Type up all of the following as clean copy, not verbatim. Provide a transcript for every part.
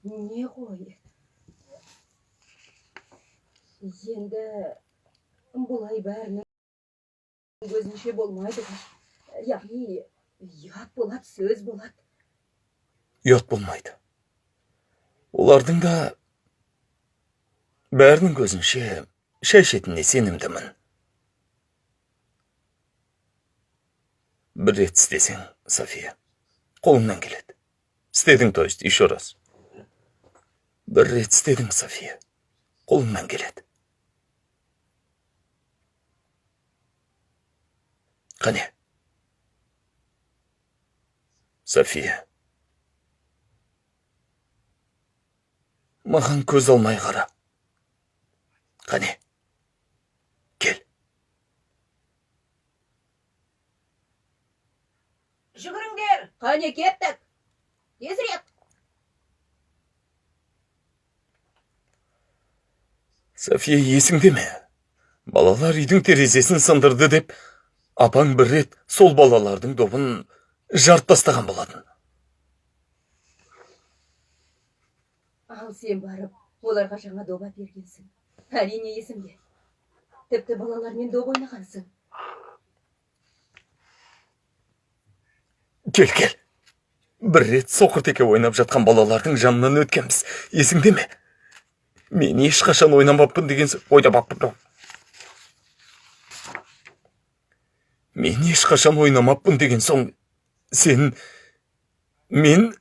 Не ғой? Енді бұлай бәрінің көзінше болмайды ғой. Яғни ұят болады, сөз болады. Ұят болмайды. Олардың да бәрінің көзінше шай ішетініне сенімдімін. Бір рет істесең, София, қолыңнан келеді. Істедің, то есть, еще раз. Бір рет істедің, София, қолыңнан келеді. Қане? София. Маған көз алмай қара. Қане? Кел. Жүгіріңдер! Қане, кеттік! Тезірек! София, есіңде ме? Балалар үйдің терезесін сындырды деп, апаң бір рет сол балалардың добын жарып тастаған болатын. Ал сен барып, оларға жаңа доп әпергенсің. Әрине есімде. Тіпті балалармен доп ойнағансың. Кел, кел. Бір рет соқыртеке ойнап жатқан балалардың жанынан өткенбіз. Есіңде ме? Мен ешқашан ойнамаппын деген ойнамаппын. Мен ешқашан ойнамаппын деген соң сен мен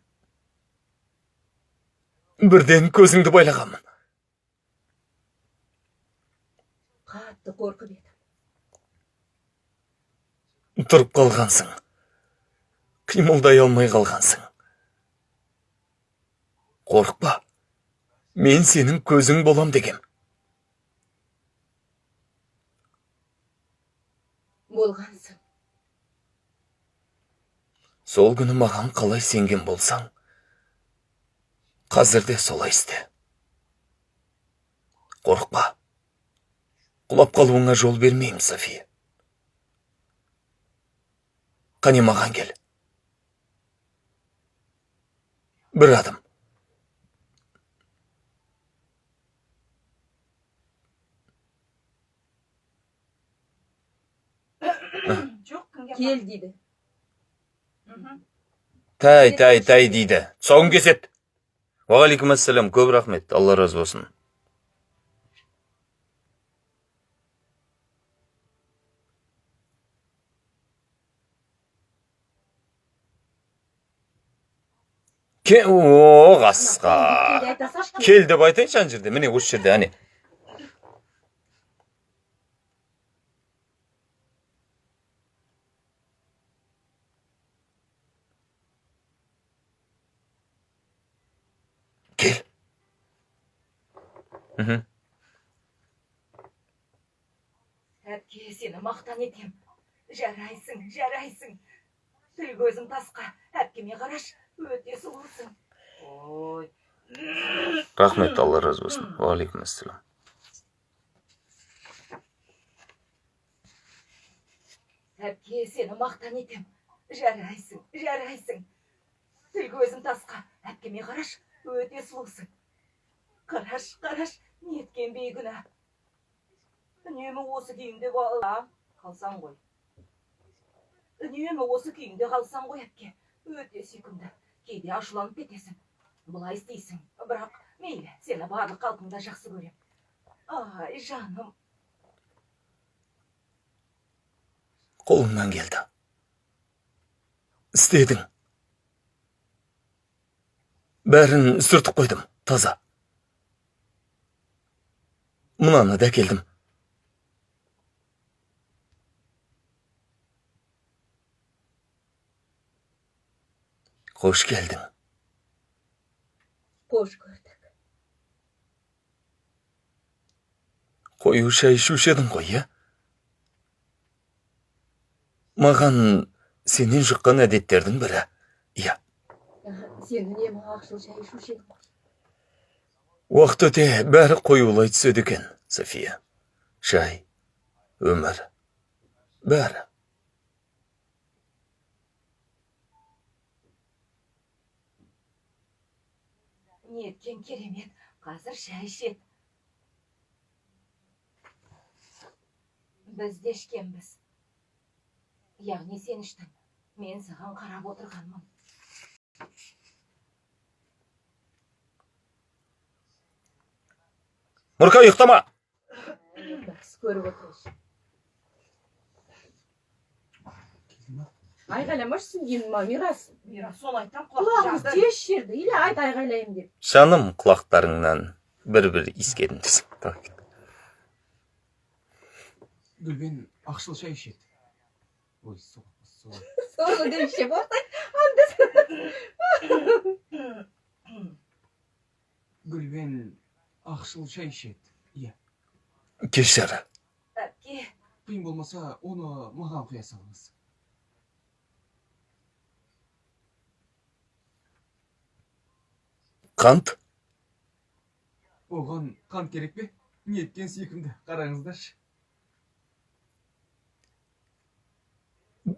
бірден көзіңді байлағанмын. Қатты қорқып едім. Тұрып қалғансың. Қимылдай алмай қалғансың. Қорықпа. Мен сенің көзің болам дегем. Болғансың. Сол күні маған қалай сенген болсаң, қазір де солай істе. Қорықпа. Құлап қалуыңа жол бермеймін, София. Қане маған кел. Бір адым. Жоқ, кімге? Кел дейді. Тай, тай, тай дейді. Тұсауын кеседі. Уағалейкум ассалам, көп рахмет. Алла разы болсын. О, қасқа. Кел айта салшы. Кел деп айтайыншы ана жерде. Міне осы жерде, әне. Кел. Мхм. Әпке, сені мақтан етем. Жарайсың, жарайсың. Тіл көзім тасқа. Әпкеме қараш, өте сұлусың. Ой. Рахмет, Алла разы болсын. Уағалейкум ассалам. Әпке, сені мақтан етем. Жарайсың, жарайсың. Тіл көзім тасқа. Әпкеме қараш, өте сұлусың. Қараш, қараш, неткен бейкүнә. Үнемі осы күйіңде бала Қалсаң ғой. Үнемі осы күйіңде қалсаң ғой, әпке. Өте сүйкімді. Кейде ашуланып кетесің. Былай істейсің. Бірақ мейлі, сені барлық қалпыңда жақсы көрем. Ай, жаным. Қолыңнан келді. Істедің. Бәрін сүртіп қойдым, таза. Мынаны да әкелдім. Қош келдің. Қош көрдік. Қою шай ішуші едің ғой, иә? Маған сенен жұққан әдеттердің бірі, иә. Сен үнемі ақшыл шай ішуші едің ғой. Уақыт өте бәрі қоюлай түседі екен, София. Шай, өмір, бәрі. Неткен Әпкең керемет. Қазір шай ішеді. Біз де ішкенбіз. Яғни сен іштің. Мен саған қарап отырғанмын. Нұрка, ұйықтама. Жақсы көріп отырмын. Айғайламашы сен ма, Мирас. Мирас, соны айтам, құлақ Құлағымыз жарды. тез жерді. Или айт айғайлайым деп. Жаным, құлақтарыңнан бір-бір иіскедім десең. Давай. Гүлбен ақшыл шай ішеді. Ой, сол, сол. Соны деп ішіп отыр. Гүлбен ақшыл шай ішеді. Иә. Кешір. Әпке, Қиын болмаса, оны маған құя салыңыз. Қант? Оған қант керек пе? Неткен сүйкімді, қараңыздаршы.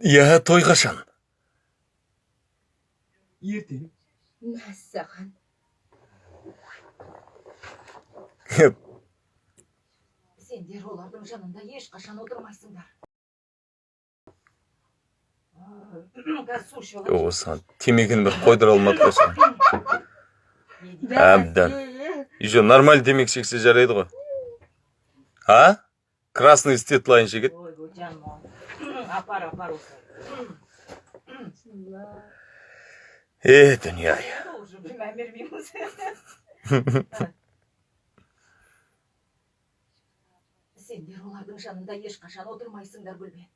Иә, той қашан? Ертең. Мәссаған. Сендер олардың жанында ешқашан отырмайсыңдар. Қазір су ішіп алайыншы. Осыған темекіні бір қойдыра алмады ғой соны. Не дейді? Әбден. Еще нормально темекі шексе жарайды ғой. А? Красный стетлайн шегеді. Ой, ой, жаным ау. Апар, апар осы. Е, дүние ай. Уже бір мән бермейміз. Сендер олардың жанында ешқашан отырмайсыңдар, Гүлбен.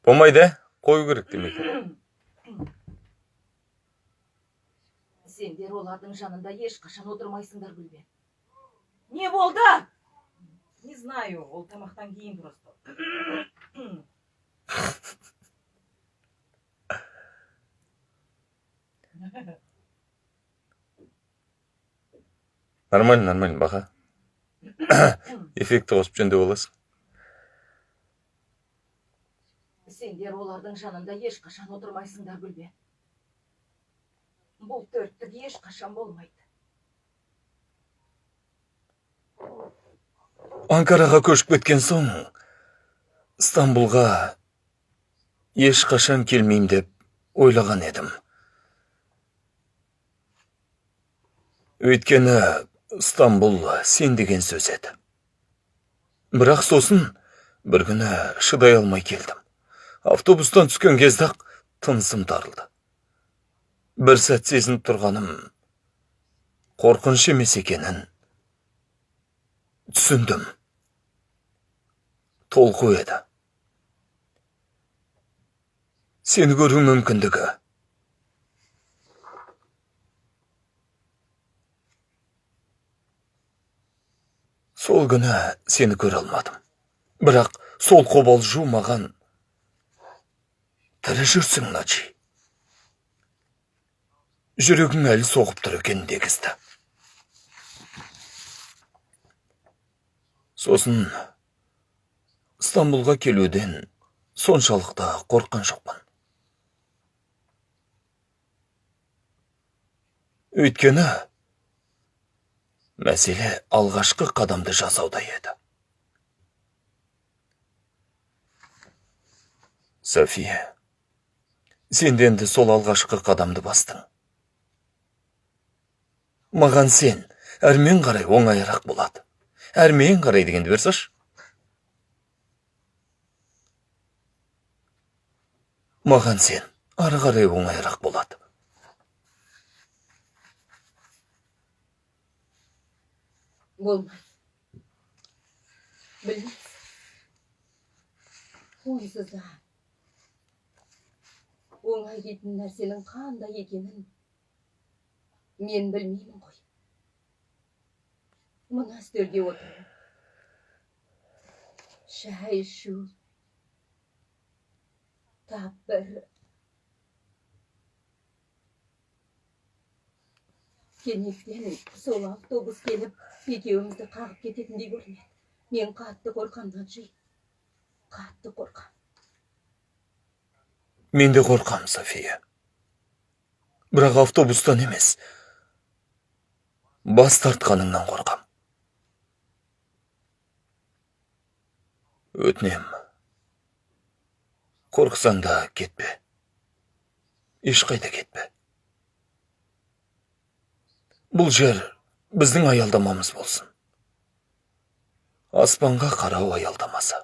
Болмайды, ә? Қою керек темекі. Сендер олардың жанында ешқашан отырмайсыңдар, Гүлбен. Не болды? Не знаю, ол тамақтан кейін просто. Нормально, нормально, баха. Эффекті қосып жөндеп аласың. Сендер олардың жанында ешқашан отырмайсыңдар, Гүлбен. Бұл төрттік ешқашан болмайды. Анкараға көшіп кеткен соң Стамбулға ешқашан келмеймін деп ойлаған едім. Өйткені Стамбул сен деген сөз еді. Бірақ сосын бір күні шыдай алмай келдім. Автобустан түскен кезде-ақ тынысым тарылды. Бір сәт сезініп тұрғаным қорқыныш емес екенін түсіндім. Толқу еді. Сені көру мүмкіндігі. Сол күні сені көре алмадым. Бірақ сол қобалжу маған тірі жүрсің, Наджи. Жүрегің әлі соғып тұр екен дегізді. Сосын Стамбулға келуден соншалықты қорыққан жоқпын. Өйткені мәселе алғашқы қадамды жасауда еді. София, сен де енді сол алғашқы қадамды бастың. Маған сен әрмен қарай оңайырақ болады. Әрмен қарай дегенді берсаш. Маған сен ары қарай оңайырақ болады. Болмайды. Білмейсің. Онсыз да оңай дейтін нәрсенің қандай екенін мен білмеймін ғой. Мына үстелге отыру, шай ішу, тап бір кенеттен сол автобус келіп екеумізді қағып кететіндей көрінеді. Мен қатты қорқам, Наджи. Қатты қорқам. Мен де қорқам, София. Бірақ автобустан емес. Бас тартқаныңнан қорқам. Өтінем. Қорықсаң да кетпе. Ешқайда кетпе. Бұл жер біздің аялдамамыз болсын. Аспанға қарау аялдамасы.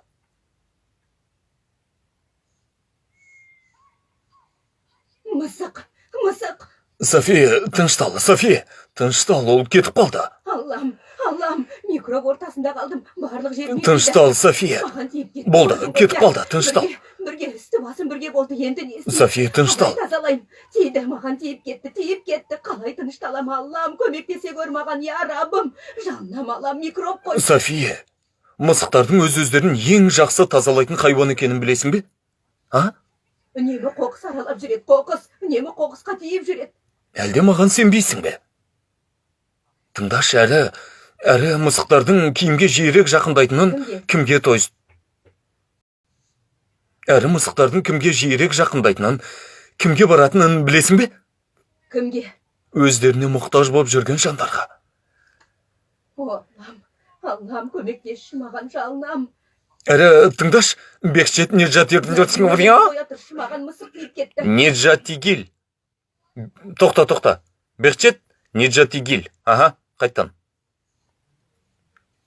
Мысық, мысық. София, тыныштал, София, тыныштал, ол кетіп қалды. Аллам, Аллам, микроб ортасында қалдым. Барлық жеріме тиді. Тыныштал, София. Маған тиіп кетті. Болды, Көрдің кетіп ғой, қалды, тыныштал. Бірге, бірге үсті басым бірге болды. Енді не істеймін? София, тыныштал. Қалай тазалаймын? Тиді, маған тиіп кетті, тиіп кетті. Қалай тынышталам, Аллам, көмектесе көр маған, я Раббым. Жалынам, Аллам, микроб қой. София, мысықтардың өз-өздерін ең жақсы тазалайтын хайуан екенін білесің бе? А? Үнемі қоқыс аралап жүреді, қоқыс. Үнемі қоқысқа тиіп жүреді. Әлде маған сенбейсің бе? Тыңдашы, әрі мысықтардың киімге жиірек жақындайтынын Кімге? кімге то есть әрі мысықтардың кімге жиірек жақындайтынын, кімге баратынын білесің бе? Кімге? Өздеріне мұқтаж болып жүрген жандарға. О, Аллам, Аллам, көмектесші маған, жалынам. Әрі тыңдаш, Бекшет Қоя тұршы, маған мысық тиіп кетті. Неджатигил. Тоқта, тоқта. Бекшет Неджатигил. Аха, қайттан.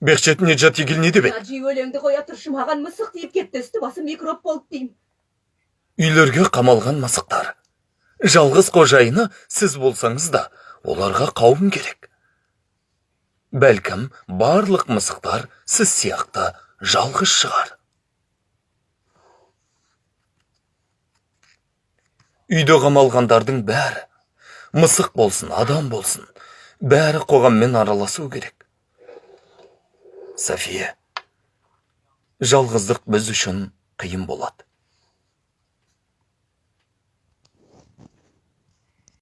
Бекшет Неджатигил не деп еді? Наджи, өлеңді қоя тұршы, маған мысық тиіп кетті, үсті басы микроб болды деймін. Үйлерге қамалған мысықтар. Жалғыз қожайыны сіз болсаңыз да, оларға қауым керек. Бәлкім, барлық мысықтар сіз сияқты жалғыз шығар. Үйде қамалғандардың бәрі, мысық болсын, адам болсын, бәрі қоғаммен араласу керек. София, жалғыздық біз үшін қиын болады.